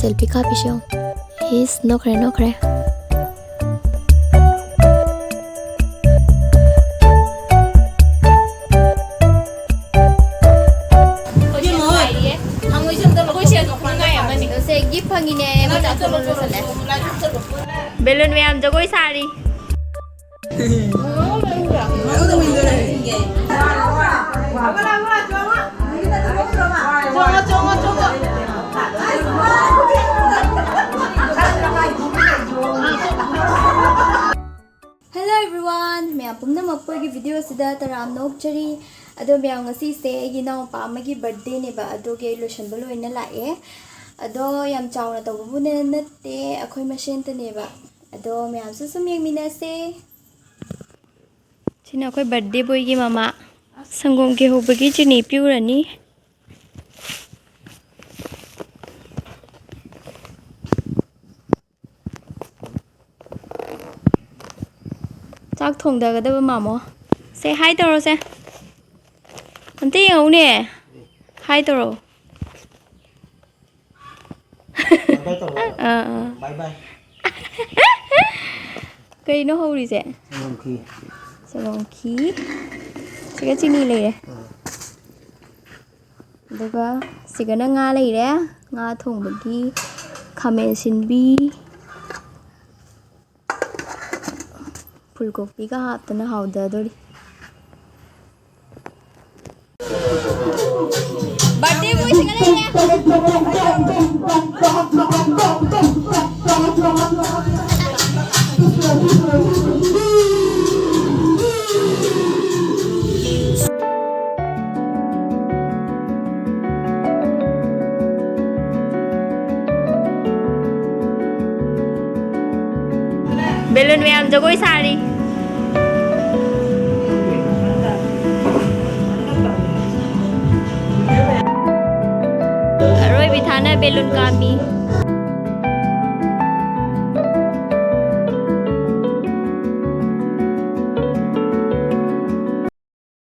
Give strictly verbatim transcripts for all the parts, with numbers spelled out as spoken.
Selfie ꯀꯥꯞꯄꯤꯁꯤ ꯌꯦꯡꯉꯨ꯫ ꯏꯁ, ꯅꯣꯛꯈ꯭ꯔꯦ, ꯅꯣꯛꯈ꯭ꯔꯦ꯫ ꯁꯦ, gift ꯐꯪꯉꯤꯅꯦ, ꯑꯩꯈꯣꯏ ꯆꯥꯊꯣꯛ ꯂꯣꯏꯁꯜꯂꯦ꯫ Balloon ꯃꯌꯥꯝ ꯖꯒꯣꯏ ꯁꯥꯔꯤ꯫ Hello everyone! ꯃꯌꯥꯝ ꯄꯨꯝꯅꯃꯛꯄꯨ ꯑꯩꯒꯤ video ꯑꯁꯤꯗ ꯇꯔꯥꯝꯅ ꯑꯣꯛꯆꯔꯤ꯫ ꯑꯗꯣ ꯃꯌꯥꯝ, ꯉꯁꯤꯁꯦ ꯑꯩꯒꯤ ꯏꯅꯥꯎꯄꯥ ꯑꯃꯒꯤ birthday ꯅꯦꯕ, ꯑꯗꯨꯒꯤ ꯑꯩ ꯂꯣꯏꯁꯟꯕ ꯂꯣꯏꯅ ꯂꯥꯛꯑꯦ꯫ ꯑꯗꯣ ꯌꯥꯝ ꯆꯥꯎꯅ ꯇꯧꯕꯕꯨꯗꯤ ꯅꯠꯇꯦ, ꯑꯩꯈꯣꯏ ꯃꯁꯦꯟꯇꯅꯦꯕ꯫ ꯑꯗꯣ ꯃꯌꯥꯝꯁꯨ ꯁꯨꯝ ꯌꯦꯡꯃꯤꯟꯅꯁꯦ꯫ ꯁꯤꯅ ꯑꯩꯈꯣꯏ birthday boy ꯒꯤ ꯃꯃꯥ꯫ ꯁꯪꯒꯣꯝ ꯀꯤꯍꯧꯕꯒꯤ ꯆꯤꯅꯤ ꯄꯤꯎꯔꯅꯤ꯫ ꯆꯥꯛ ꯊꯣꯡꯊꯒꯗꯕ ꯃꯥꯃꯣ꯫ Say hi ꯇꯧꯔꯣ ꯁꯦ꯫ ꯑꯝꯇ ꯌꯦꯡꯍꯧꯅꯦ꯫ Hi ꯇꯧꯔꯣ꯫ Bye bye ꯇꯧꯔꯣ꯫ ꯑꯥ, ꯑꯥ꯫ Bye bye꯫ ꯀꯩꯅꯣ ꯍꯧꯔꯤꯁꯦ? ꯁꯪꯒꯣꯝ ꯈꯤ꯫ ꯁꯪꯒꯣꯝ ꯈꯤ꯫ ꯁꯤꯒ ꯆꯤꯅꯤ ꯂꯩꯔꯦ꯫ ꯑꯥ꯫ ꯑꯗꯨꯒ ꯁꯤꯒꯅ ꯉꯥ ꯂꯩꯔꯦ꯫ ꯉꯥ ꯊꯣꯡꯕꯒꯤ ꯈꯥꯃꯦꯟ ꯑꯁꯤꯟꯕꯤ꯫ ꯐꯨꯜ ꯀꯣꯕꯤꯒ ꯍꯥꯞꯇꯅ ꯍꯥꯎꯗꯗꯣꯔꯤ꯫ Birthday boy ꯁꯤꯒ ꯂꯩꯔꯦ꯫ Balloon ꯃꯌꯥꯝ ꯖꯒꯣꯏ ꯁꯥꯔꯤ꯫ ꯑꯔꯣꯏꯕꯤ ꯊꯥꯅ balloon ꯀꯥꯝꯃꯤ꯫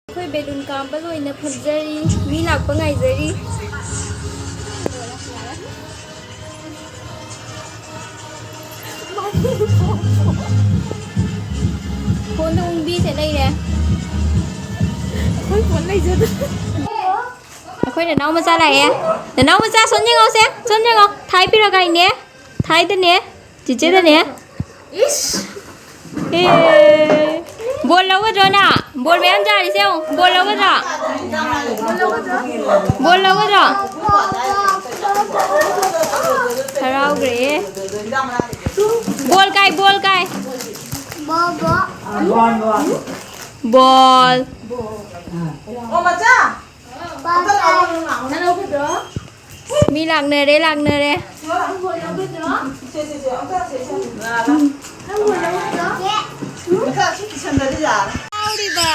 ꯑꯩꯈꯣꯏ balloon ꯀꯥꯝꯕ ꯂꯣꯏꯅ ꯐꯝꯖꯔꯤ, ꯃꯤ ꯂꯥꯛꯄ ꯉꯥꯏꯖꯔꯤ꯫ ꯐꯣꯟꯗ ꯎꯪꯕꯤꯁꯦ ꯂꯩꯔꯦ꯫ ꯑꯩꯈꯣꯏ ꯐꯣꯟ ꯂꯩꯖꯗꯦ꯫ ꯑꯩꯈꯣꯏ ꯅꯅꯥꯎ ꯃꯆꯥ ꯂꯥꯛꯑꯦ꯫ ꯅꯅꯥꯎ ꯃꯆꯥ ꯁꯣꯝ ꯌꯦꯡꯉꯣꯁꯦ꯫ ꯁꯣꯝ ꯌꯦꯡꯉꯣ꯫ ꯊꯥꯏ ꯄꯤꯔꯛꯀꯥꯏꯅꯦ꯫ ꯊꯥꯏꯗꯅꯦ꯫ ꯆꯤꯆꯦꯗꯅꯦ꯫ ꯏꯁ! ꯑꯦ! ꯕꯣꯜ ꯂꯧꯒꯗ꯭ꯔꯣ ꯅꯪ? ꯕꯣꯜ ꯃꯌꯥꯝ ꯆꯥꯔꯤꯁꯦ ꯌꯦꯡꯉꯨ꯫ ꯕꯣꯜ ꯂꯧꯒꯗ꯭ꯔꯣ? ꯕꯣꯜ ꯂꯧꯒꯗ꯭ꯔꯣ? ꯍꯔꯥꯎꯈ꯭ꯔꯦ꯫ ꯕꯣꯜ ꯀꯥꯏ, ꯕꯣꯜ ꯀꯥꯏ꯫ ꯕꯣꯜ꯫ ꯑꯣ, ꯃꯆꯥ! ꯃꯤ ꯂꯥꯛꯅꯔꯦ, ꯂꯥꯛꯅꯔꯦ꯫ ꯍꯔꯥꯎꯔꯤꯕ꯫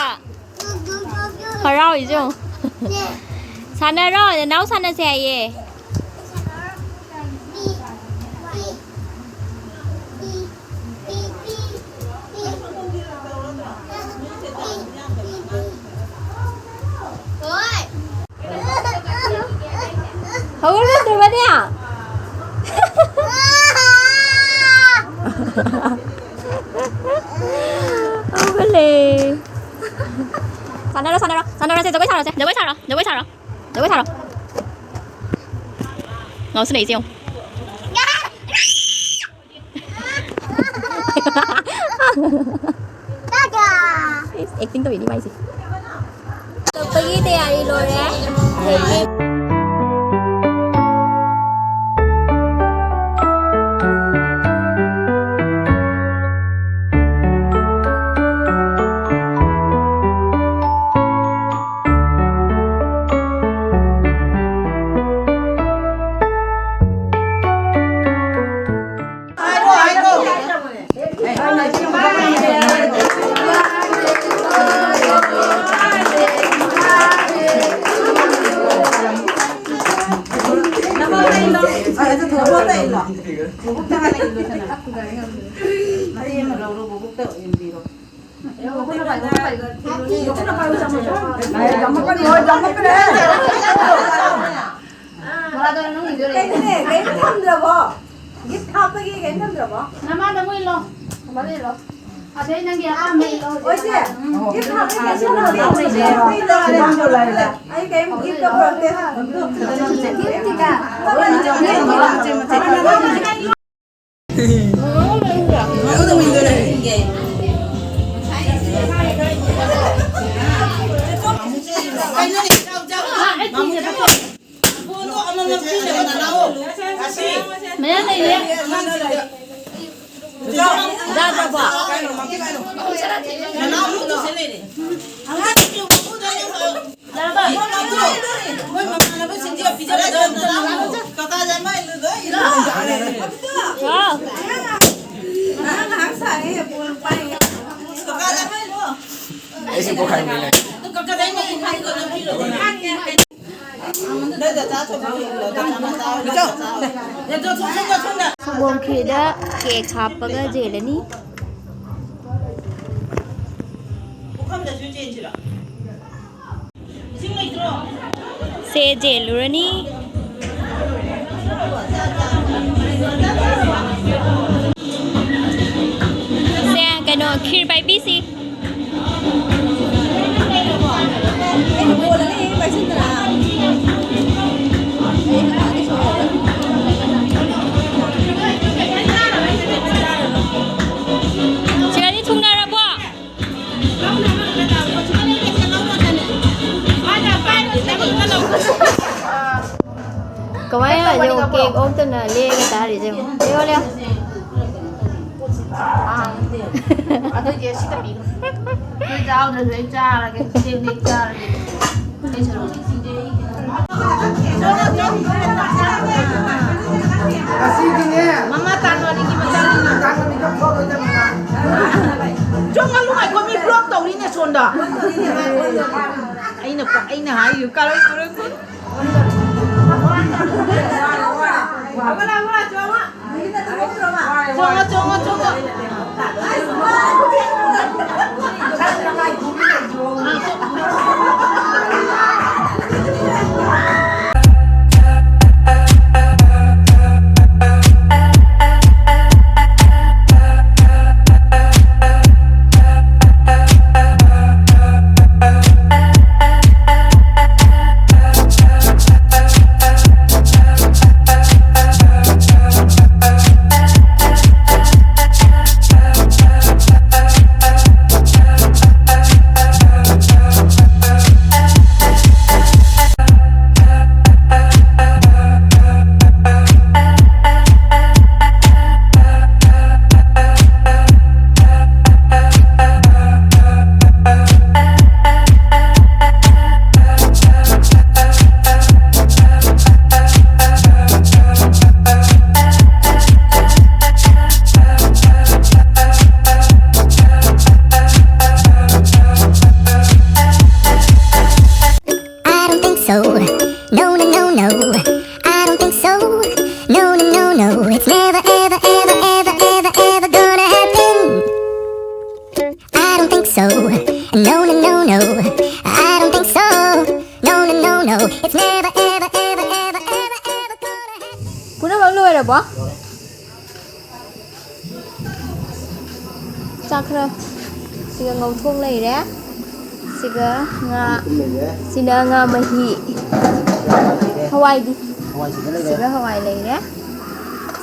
ꯍꯔꯥꯎꯔꯤꯁꯦ ꯌꯦꯡꯉꯣ꯫ ꯁꯥꯟꯅꯔꯣ, ꯅꯅꯥꯎ ꯁꯥꯟꯅꯁꯦ ꯍꯥꯏꯌꯦ꯫ ꯍꯧꯒꯠꯂꯛꯇ꯭ꯔꯕꯅꯦ? ꯍꯧꯒꯠꯂꯦ꯫ ꯁꯥꯟꯅꯔꯣ, ꯁꯥꯟꯅꯔꯣ, ꯁꯥꯟꯅꯔꯁꯦ, ꯖꯒꯣꯏ ꯁꯥꯔꯁꯦ, ꯖꯒꯣꯏ ꯁꯥꯔꯣ, ꯖꯒꯣꯏ ꯁꯥꯔꯣ, ꯖꯒꯣꯏ ꯁꯥꯔꯣ꯫ ꯉꯥꯎꯁꯤꯜꯂꯛꯏꯁꯦ ꯌꯦꯡꯉꯣ꯫ ꯏꯁ, ꯑꯦꯛꯇꯤꯡ ꯇꯧꯔꯤꯅꯤ ꯃꯥꯏꯁꯦ꯫ ꯆꯠꯄꯒꯤ ꯇꯌꯥꯔꯤ ꯂꯣꯏꯔꯦ꯫ ꯀꯩꯅꯣꯅꯦ, ꯀꯩꯝ ꯊꯝꯗ꯭ꯔꯕꯣ? ꯒꯤꯐ ꯍꯥꯞꯄꯒꯤ ꯀꯩꯝ ꯊꯝꯗ꯭ꯔꯕꯣ? ꯅꯃꯥꯗ ꯑꯃꯨꯛ ꯏꯜꯂꯣ꯫ ꯑꯃꯗ ꯏꯜꯂꯣ꯫ ꯑꯗꯩ ꯅꯪꯒꯤ ꯑꯄꯥꯝꯕ ꯏꯜꯂꯣ꯫ ꯑꯣ, ꯏꯆꯦ, ꯒꯤꯐ ꯍꯥꯞꯄꯒꯤ ꯀꯩꯝ ꯊꯝꯗ꯭ꯔꯕꯣ? ꯑꯩ ꯀꯩꯝ ꯒꯤꯐꯀ ꯄꯨꯔꯛꯇꯦ꯫ ꯒꯤꯐꯇꯤꯅꯦ꯫ ꯃꯌꯥꯝ ꯂꯩꯔꯦ꯫ ꯌꯥꯗ꯭ꯔꯕꯣ? ꯌꯥꯔꯕ? ꯍꯥꯎ꯫ ꯑꯩꯁꯨ ꯄꯣꯛꯈꯥꯏꯕꯅꯦ꯫ ꯁꯪꯒꯣꯝ ꯈꯤꯔꯗ ꯀꯦꯛ ꯍꯥꯞꯄꯒ ꯌꯦꯜꯂꯅꯤ꯫ ꯁꯦ ꯌꯦꯜꯂꯨꯔꯅꯤ꯫ ꯁꯦ, ꯀꯩꯅꯣ, ꯈꯤꯔ ꯄꯥꯏꯕꯤꯁꯤ꯫ ꯁꯤꯗꯗꯤ ꯊꯨꯡꯅꯔꯕꯣ? ꯀꯃꯥꯏꯅ ꯌꯦꯡꯉꯣ, ꯀꯦꯛ ꯑꯣꯛꯇꯅ ꯂꯦꯛꯑꯒ ꯆꯥꯔꯤꯁꯦ ꯌꯦꯡꯉꯣ꯫ ꯂꯦꯛꯑꯣ, ꯂꯦꯛꯑꯣ꯫ ꯑꯥ꯫ ꯑꯗꯨꯏꯗꯤ ꯁꯤꯗ ꯄꯤꯔꯣ꯫ ꯅꯣꯏ ꯆꯥꯍꯧꯗ꯭ꯔꯁꯨ ꯑꯩ ꯆꯥꯔꯒꯦ꯫ ꯆꯦꯡꯗꯤ ꯑꯩ ꯆꯥꯔꯒꯦ꯫ ꯑꯩ ꯁꯔꯨꯛ꯫ ꯉꯁꯤꯗꯤꯅꯦ꯫ ꯃꯃꯥ ꯇꯥꯟ ꯋꯥꯔꯤꯒꯤ ꯃꯆꯥꯅꯤꯅ꯫ ꯇꯥꯟ ꯃꯤꯀꯞ ꯊꯣꯛꯑꯔꯣꯏꯗꯕꯅꯤꯅ꯫ ꯆꯣꯡꯉꯜꯂꯨ ꯉꯥꯏꯈꯣ, ꯃꯤ ꯕ꯭ꯂꯣꯛ ꯇꯧꯔꯤꯅꯦ ꯁꯣꯝꯗ꯫ ꯑꯩꯅ ꯄ-, ꯑꯩꯅ ꯍꯥꯏꯔꯤꯕ ꯀꯥꯔꯣꯏ ꯀꯥꯔꯣꯏ ꯀꯥꯔꯣꯏ꯫ ꯆꯣꯡꯉꯣ, ꯆꯣꯡꯉꯣ, ꯆꯣꯡꯉꯣ꯫ ꯄꯨꯝꯅꯃꯛ ꯂꯣꯏꯔꯕꯣ? ꯆꯥꯛ ꯈꯔ ꯁꯤꯒ ꯉꯧꯊꯣꯡ ꯂꯩꯔꯦ꯫ ꯁꯤꯒ ꯉꯥ꯫ ꯁꯤꯅ ꯉꯥ ꯃꯍꯤ꯫ ꯍꯋꯥꯏꯗꯤ? ꯍꯋꯥꯏ ꯁꯤꯗ ꯂꯩꯔꯦ꯫ ꯁꯤꯒ ꯍꯋꯥꯏ ꯂꯩꯔꯦ꯫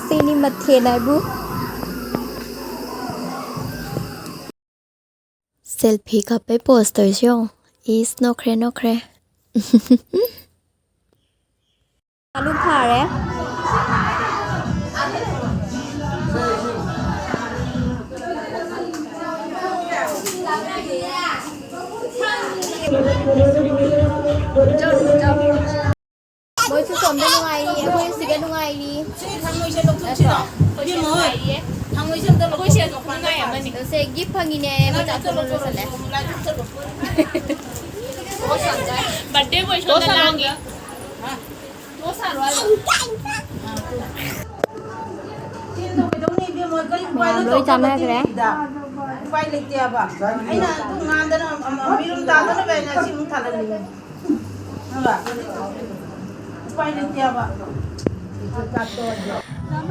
ꯁꯤꯅꯤ ꯃꯊꯦꯜ ꯍꯥꯏꯕꯨ꯫ ꯁꯦꯜꯐꯤ ꯀꯥꯞꯄꯩ ꯄꯣꯁ ꯇꯧꯔꯤꯁꯤ ꯌꯦꯡꯉꯣ꯫ ꯏꯁ, ꯅꯣꯛꯈ꯭ꯔꯦ, ꯅꯣꯛꯈ꯭ꯔꯦ꯫ ꯑꯂꯨ ꯐꯥꯔꯦ꯫ ꯃꯣꯏꯁꯨ ꯁꯣꯝꯗ ꯅꯨꯡꯉꯥꯏꯔꯤ, ꯑꯩꯈꯣꯏ ꯁꯤꯗ ꯅꯨꯡꯉꯥꯏꯔꯤ꯫ ꯁꯤ ꯊꯥꯡꯃꯩꯁꯦ ꯂꯧꯊꯣꯛꯁꯤꯔꯣ? ꯏꯕꯦꯝꯃ ꯍꯣꯏ, ꯊꯥꯡꯃꯩꯁꯦ ꯑꯝꯇ ꯂꯧꯊꯣꯛꯁꯤꯔꯣ? ꯁꯦ ꯒꯤꯐ ꯐꯪꯉꯤꯅꯦ, ꯃꯆꯥ ꯊꯣꯛꯄ ꯂꯣꯏꯁꯜꯂꯦ꯫ ꯕꯔꯊꯗꯦ ꯕꯣꯏ ꯁꯣꯝꯗ ꯂꯥꯡꯉꯤ꯫ ꯃꯌꯥꯝ ꯂꯣꯏ ꯆꯥꯟꯅꯈ꯭ꯔꯦ꯫ ꯎꯄꯥꯏ ꯂꯩꯇꯦꯕ꯫ ꯑꯩꯅ ꯑꯗꯨ ꯉꯥꯟꯗꯅ, ꯑꯃ, ꯃꯤꯔꯨꯝ ꯇꯥꯗꯅꯕ ꯑꯩꯅ ꯑꯁꯤ ꯑꯃꯨꯛ ꯊꯥꯜꯍꯜꯂꯤꯅꯦ꯫ ꯈꯪꯉꯕ? ꯎꯄꯥꯏ ꯂꯩꯇꯦꯕ꯫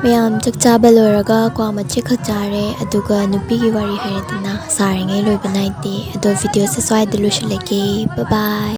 ꯃꯌꯥꯝ ꯆꯥꯛ ꯆꯥꯕ ꯂꯣꯏꯔꯒ ꯀ꯭ꯋꯥ ꯃꯆꯦꯠ ꯈꯛ ꯆꯥꯔꯦ, ꯑꯗꯨꯒ ꯅꯨꯄꯤꯒꯤ ꯋꯥꯔꯤ ꯍꯥꯏꯔꯦꯗꯅ, ꯁꯥꯔꯤꯉꯩ ꯂꯣꯏꯕ ꯅꯥꯏꯗꯦ꯫ ꯑꯗꯣ ꯚꯤꯗꯤꯑꯣꯁꯦ ꯁ꯭ꯋꯥꯏꯗ ꯂꯣꯏꯁꯤꯜꯂꯒꯦ꯫ Bye bye꯫